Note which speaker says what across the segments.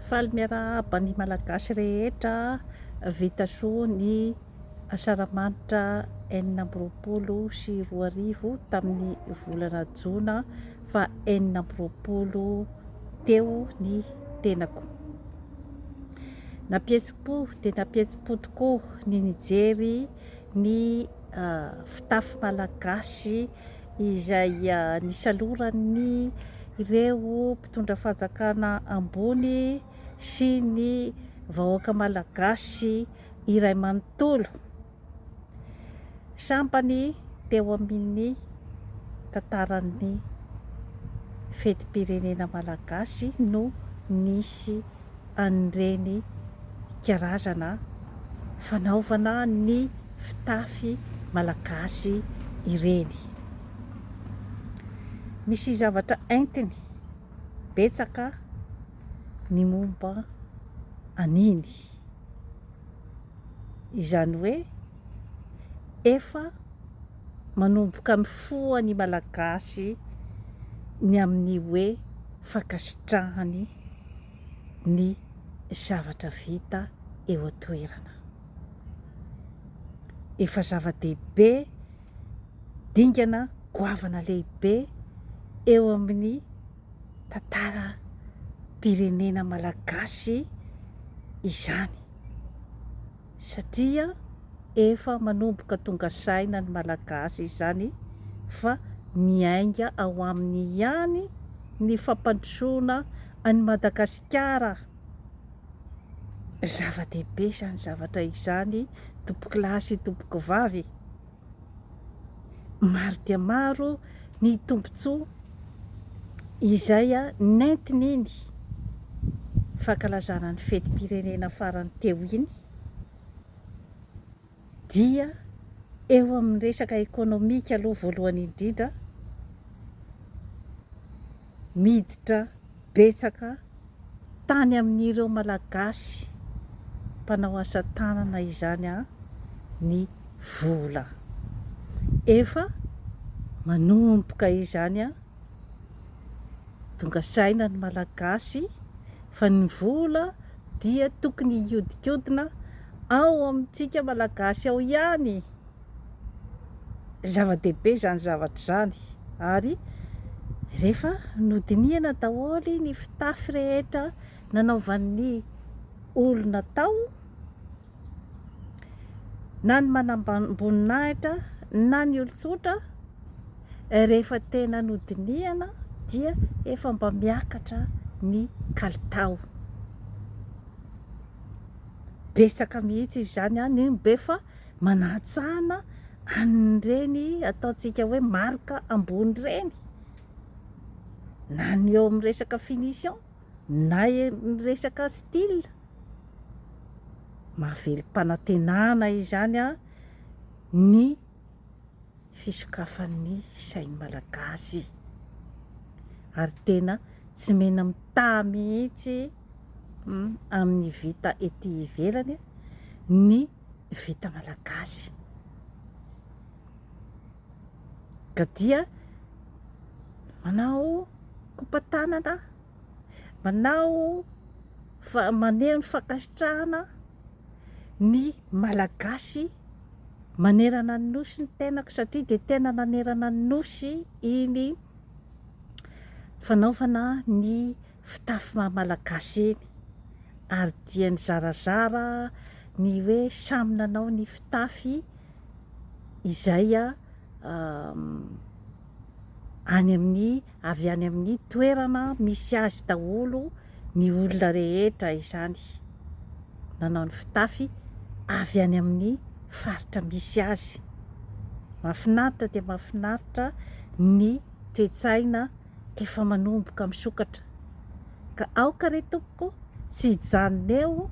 Speaker 1: Faly miarahaba ny Malagasy rehetra vita soa ny Asaramanitra 2026 tamin'ny volana jona faha 26 teo ny tenako. Nampihetsi-po dia nampihetsi-po tokoa ny nijery ny fitafy malagasy izay nisaloran'ny ireo mpitondra fanjakana ambony sy ny vahoaka malagasy iray manontolo. Sambany teo amin'ny tantaran'ny fetim-pirenena malagasy no nisy an'ireny karazana fanaovana ny fitafy malagasy ireny. Misy zavatra entiny betsaka ny momba an'iny. Izany hoe efa manomboka mifoha ny Malagasy ny amin'ny hoe fankasitrahany ny zavatra vita eo an-toerana. Efa zava-dehibe, dingana goavana lehibe eo amin'ny tantaram-pirenena malagasy izany satria efa manomboka tonga saina ny Malagasy izany fa miainga ao aminy ihany ny fampandrosoana an'i Madagasikara. Zava-dehibe izany zavatra izany tompokolahy sy tompokovavy. Maro dia maro ny tombontsoa izay nentin'iny fankalazana ny fetim-pirenena farany teo iny dia eo amin'ny resaka ekonomika aloha voalohany indrindra, miditra betsaka tany amin'ireo Malagasy mpanao asa tanana izany ny vola. Efa manomboka izany tonga saina ny Malagasy fa ny vola dia tokony hiodikodina ao amintsika Malagasy ao ihany. Zava-dehibe izany zavatra izany ary rehefa nodinihana daholo ny fitafy rehetra nanaovan'ny olona tao, na ny manamboninahitra na ny olon-tsotra, rehefa tena nodinihana dia efa mba miakatra ny kalitao. Betsaka mihitsy izany ny mba efa manatsana an'ireny ataontsika hoe marque ambony ireny, na ny eo amin'ny resaka finition na ny resaka style. Mahavelom-panantenana izany ny fisokafan'ny sain'ny Malagasy ary tena tsy mena-mitaha mihitsy amin'ny vita ety ivelany ny vita malagasy. Ka dia manao kopa-tanana, manao fa maneho ny fankasitrahana ny Malagasy manerana ny Nosy ny tenako satria dia tena nanerana ny Nosy iny fanaovana ny fitafy maha Malagasy iny ary dia nizarazara ny hoe samy nanao ny fitafy izay any amin'ny avy any amin'ny toerana misy azy daholo ny olona rehetra izany, nanao ny fitafy avy any amin'ny faritra misy azy. Mahafinaritra dia mahafinaritra ny toe-tsaina efa manomboka misokatra. Ka aoka re tompoko tsy hijanona eo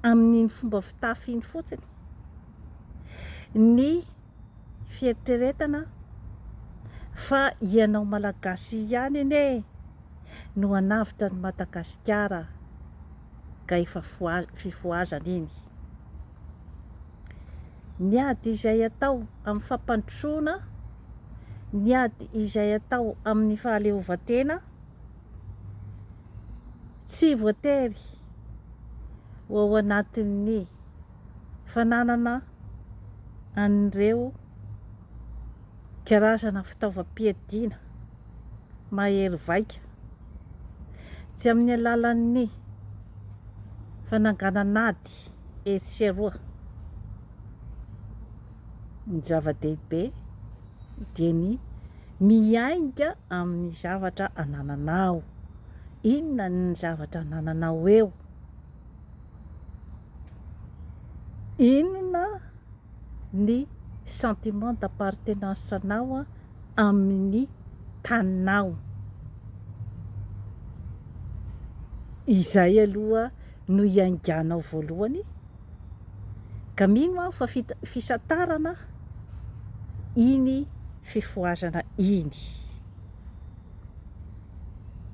Speaker 1: amin'iny fomba fitafy iny fotsiny ny fieritreretana fa ianao Malagasy ihany anie no hanavotra an'i Madagasikara ka efa fifohazana iny. Ny ady izay atao amin'ny fampandrosoana, ny ady izay atao amin'ny fahaleovantena, tsy. Tsy voatery ho ao anatin'ny fananana an'ireo karazana fitaovam-piadiana mahery vaika, tsy amin'ny alalan'ny fananganan'ady etsy sy eroa. Ny zava-dehibe dia ny miainga amin'ny zavatra anananao. Inona ny zavatra anananao eo? Inona ny sentiment d'appartenance anao amin'ny taninao? Izay aloha no iainganao voalohany ka mino aho fa fisantarana iny fifohazana iny.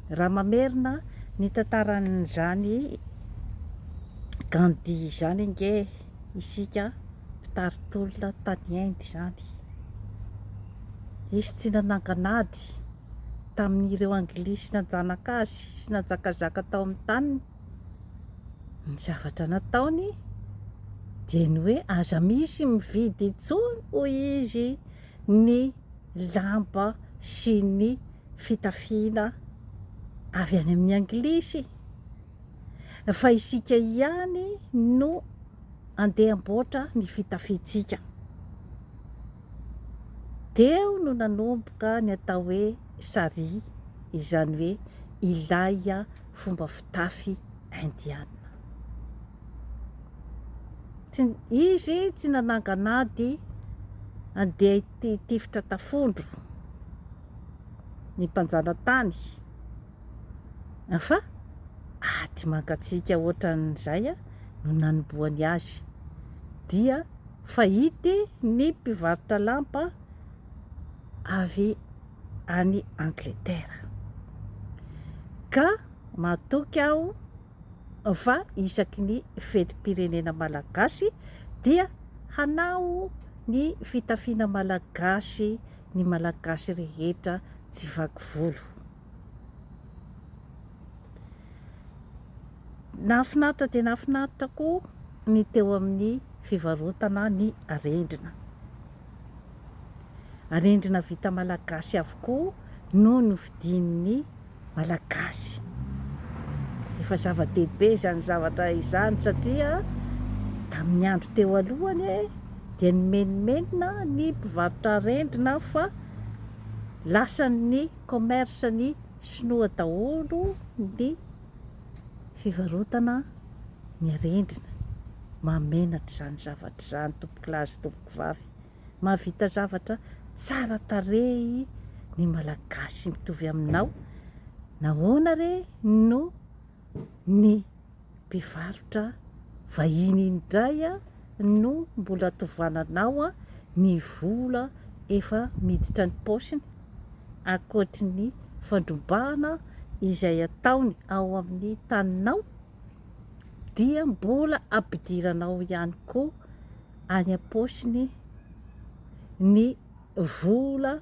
Speaker 1: Raha mamerina ny tantaran'izany Gandhi izany ange isika mpitari-tolona tany Inde izany. Izy tsy nanangan'ady tamin'ireo Anglisy nanjanaka azy sy nanjakazaka tao amin'ny taniny. Ny zavatra nataony dia ny hoe aza misy mividy intsony hoy izy ny lamba sy ny fitafiana avy any amin'ny anglisy fa isika ihany no andeha hamboatra ny fitafiantsika. Teo no nanomboka ny atao hoe sari, izany hoe ilay fomba fitafy indiana. Tsy, izy tsy nanangan'ady andeha hitifitra tafondro ny mpanjanatany fa ady mangatsiaka ohatran'izay no nanombohany azy. Dia fahity ny mpivarotra lamba avy any Angletera. Ka matoky aho fa isaky ny fetim-pirenena malagasy dia hanao ny fitafiana malagasy ny malagasy rehetra tsy vaky volo. Nahafinaritra dia nahafinaritra koa ny teo amin'ny fivarotana ny arendrina. Arendrina vita malagasy avokoa no novidian'ny Malagasy. Efa zava-dehibe izany zavatra izany satria tamin'ny andro teo aloha anie dia nimenomenona ny mpivarotra arendrina fa lasan'ny commerce ny sinoa daholo ny fivarotana ny arendrina. Mahamenatra izany zavatra izany tompokolahy sy tompokovavy. Mahavita zavatra tsara tarehy ny Malagasy mitovy aminao, nahoana re no ny mpivarotra vahiny indray no mbola tovananao ny vola efa miditra ny paosiny ankoatry ny fandrobana izay ataony ao amin'ny taninao dia mbola ampidiranao ihany koa any am-paosiny ny vola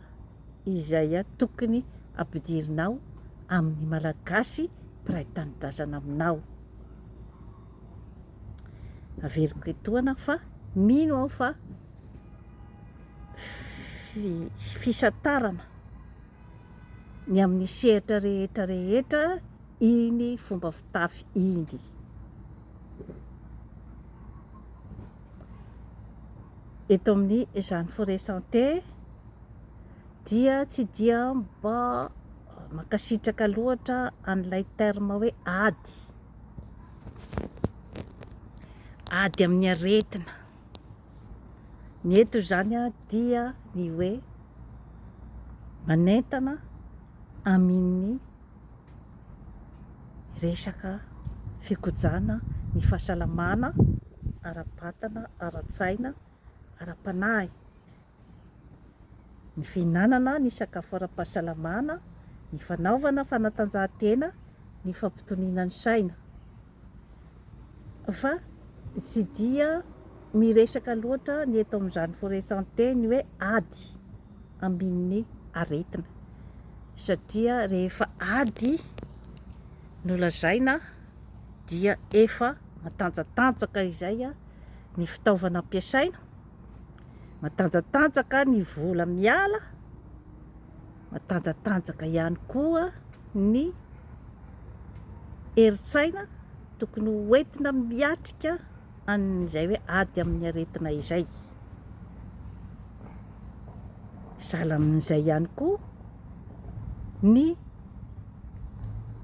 Speaker 1: izay tokony ampidirinao amin'ny Malagasy mpiray tanindrazana aminao. Averiko etoana fa mino aho fa fisantarana ny amin'ny sehatra rehetra rehetra iny fomba fitafy iny. Eto amin'ny Jeanne Forêt Santé dia tsy dia mba mankasitraka loatra an'ilay terme hoe ady. Ady amin'ny aretina. Ny eto izany dia ny hoe manentana amin'ny resaka fikojana ny fahasalamana ara-batana, ara-tsaina, ara-panahy, ny fihinanana ny sakafo ara-pahasalamana, ny fanaovana fanatanjahantena, ny fampitoniana ny saina. Fa tsy dia miresaka loatra ny eto amin'izany Forêt Santé ny hoe ady amin'ny aretina satria rehefa ady. nolazaina dia efa matanjatanjaka izay ny fitaovana ampiasaina, matanjatanjaka ny vola miala, matanjatanjaka ihany koa ny herin-tsaina tokony ho entina miatrika an'izay hoe ady amin'ny aretina izay. Sahala amin'izay ihany koa ny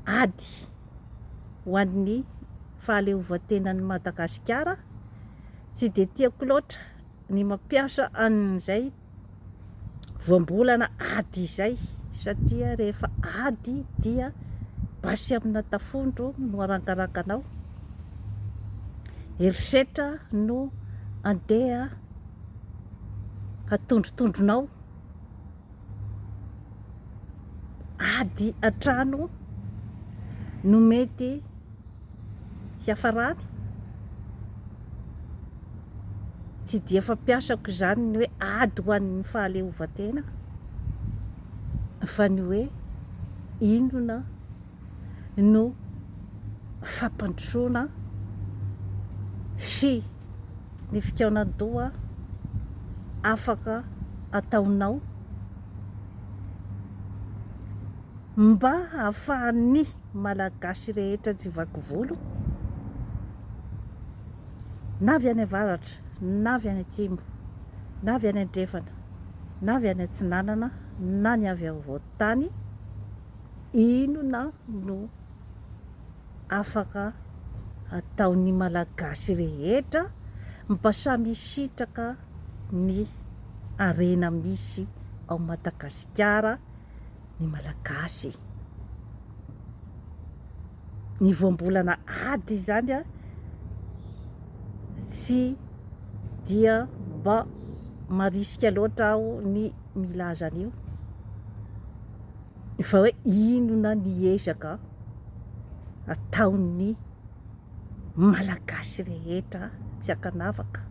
Speaker 1: ady ho an'ny fahaleovantenan'i Madagasikara, tsy dia tiako loatra ny mampiasa an'izay voambolana ady izay satria rehefa ady dia basy amina tafondro no arangaranganao, herisetra no andeha hatondrotondronao, ady an-trano no mety hiafarany. Tsy dia fampiasako izany ny hoe ady ho an'ny fahaleovantena fa ny hoe inona no fampandrosoana sy ny fikaonan-doha afaka ataonao mba hahafahan'ny Malagasy rehetra tsy vaky volo na avy any avaratra na avy any atsimo na avy any andrefana na avy any atsinanana na ny avy afovoan-tany, inona no afaka ataon'ny Malagasy rehetra mba samy hisitraka ny harena misy ao Madagasikara ny Malagasy. Ny voambolana ady izany a, tsy dia mba marisika loatra aho ny milaza an'io, fa hoe inona ny ezaka ataon'ny Malagasy rehetra tsy ankanavaka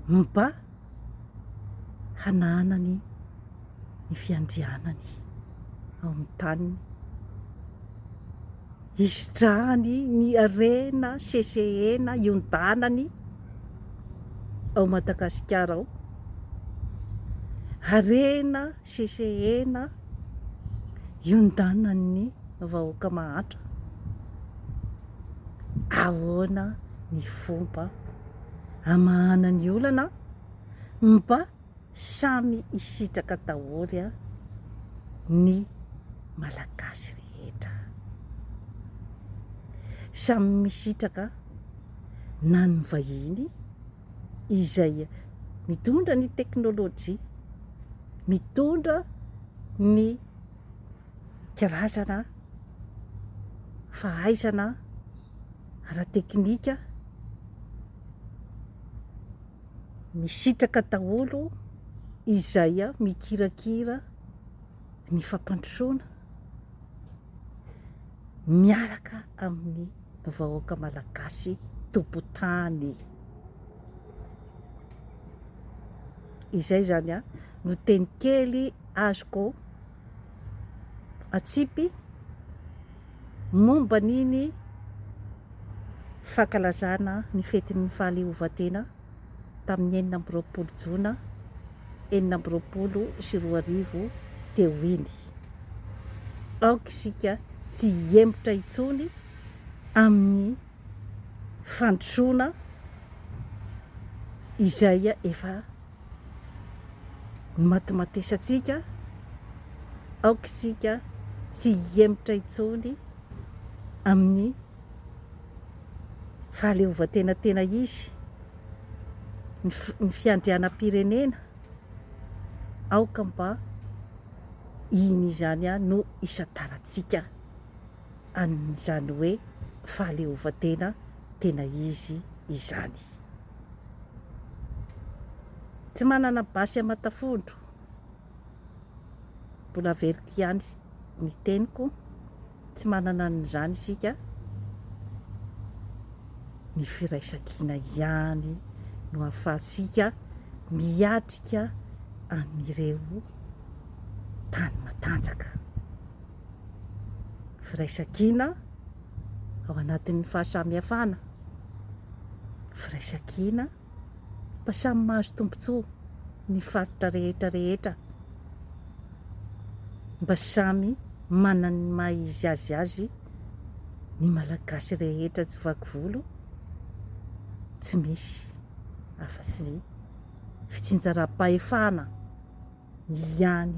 Speaker 1: mba hananany ny fiandrianany ao amin'ny taniny, hisitrahany ny harena sesehena iondanany ao Madagasikara ao, harena sesehena iondanan'ny vahoaka mahantra. Ahoana ny fomba hamahana ny olana mba samy hisitraka daholo ny Malagasy rehetra. Samy misitraka na ny vahiny izay mitondra ny teknolojia, mitondra ny karazana fahaizana ara-teknika, Misitraka daholo izay mikirakira ny fampandrosoana miaraka amin'ny vahoaka malagasy tompon-tany. Izay izany no teny kely azoko atsipy momba an'iny fankalazana ny fetin'ny fahaleovantena tamin'ny 26 jona 2026 teo iny. Aoka isika tsy hihemotra intsony amin'ny fandrosoana izay efa Nimatimatesantsika, aoka isika tsy hihemotra intsony amin'ny fahaleovantena tena izy, ny fiandrianam-pirenena, aoka mba iny izany no hisantarantsika an'izany hoe fahaleovantena tena izy izany. Tsy manana basy aman-tafondro. Mbola averiko ihany ny teniko, tsy manana an'izany isika. Ny firaisankina ihany no ahafahantsika miatrika an'ireo tany matanjaka. Firaisankina ao anatin'ny fahasamihafana, firaisankina mba samy mahazo tombontsoa ny faritra rehetra rehetra, mba samy manana ny maha izy azy azy ny Malagasy rehetra tsy vaky volo, tsy misy afa-tsy ny fitsinjaram-pahefana. ihany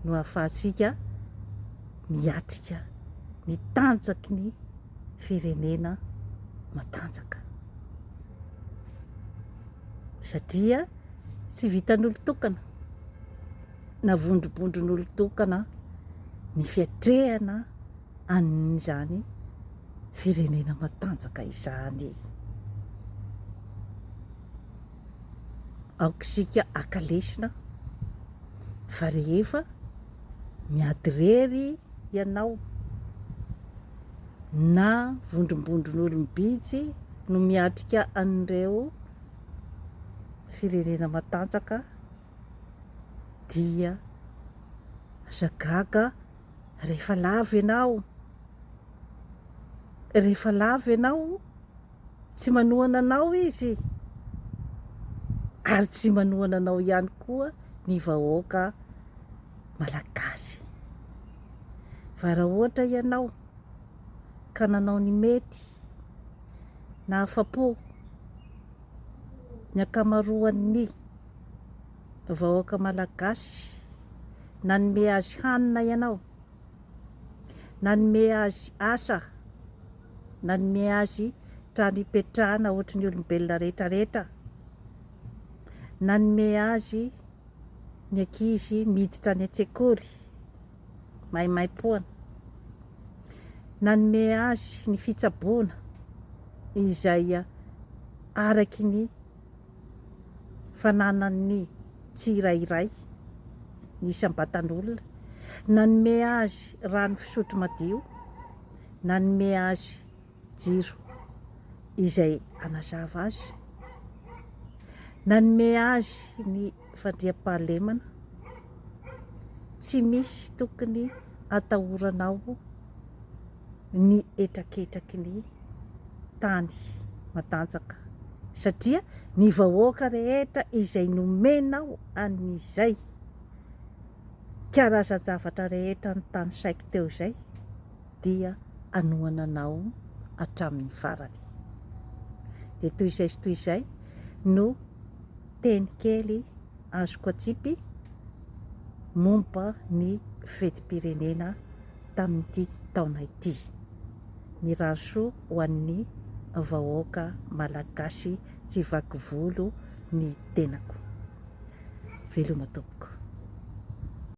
Speaker 1: no ahafahantsika miatrika ny tanjaky ny firenena matanjaka. Satria tsy vitan'olon-tokana na vondrobondron'olon-tokana ny fiatrehana an'izany firenena matanjaka izany. Aoka isika haka lesona fa rehefa miady irery ianao na vondrombondron'olom-bitsy no miatrika an'ireo firenena matanjaka dia aza gaga rehefa lavo ianao, rehefa lavo ianao. Tsy manohana anao izy ary tsy manohana anao ihany koa ny vahoaka malagasy. Fa raha ohatra ianao ka nanao ny mety, nahafapo ny ankamaroan'ny vahoaka malagasy, nanome azy hanina ianao, nanome azy asa, nanome azy trano hipetrahana ohatry ny olombelona rehetra rehetra, nanome azy ny ankizy miditra any an-tsekoly maimaimpoana, nanome azy ny fitsaboana izay araky ny fananan'ny tsirairay, ny isam-batan'olona, nanome azy rano fisotro madio, nanome azy jiro izay hanazava azy, nanome azy ny fandriampahalemana, tsy misy tokony hatahoranao ny hetraketraky ny tany matanjaka satria ny vahoaka rehetra izay nomenao an'izay karazan-javatra rehetra notanisaiko teo izay dia hanohana anao hatramin'ny farany. Dia toy izay sy toy izay no teny kely azoko atsipy momba ny fetim-pirenena tamin'ity taona ity. Mirary soa ho an'ny vahoaka malagasy tsy vaky volo ny tenako. Veloma tompoko.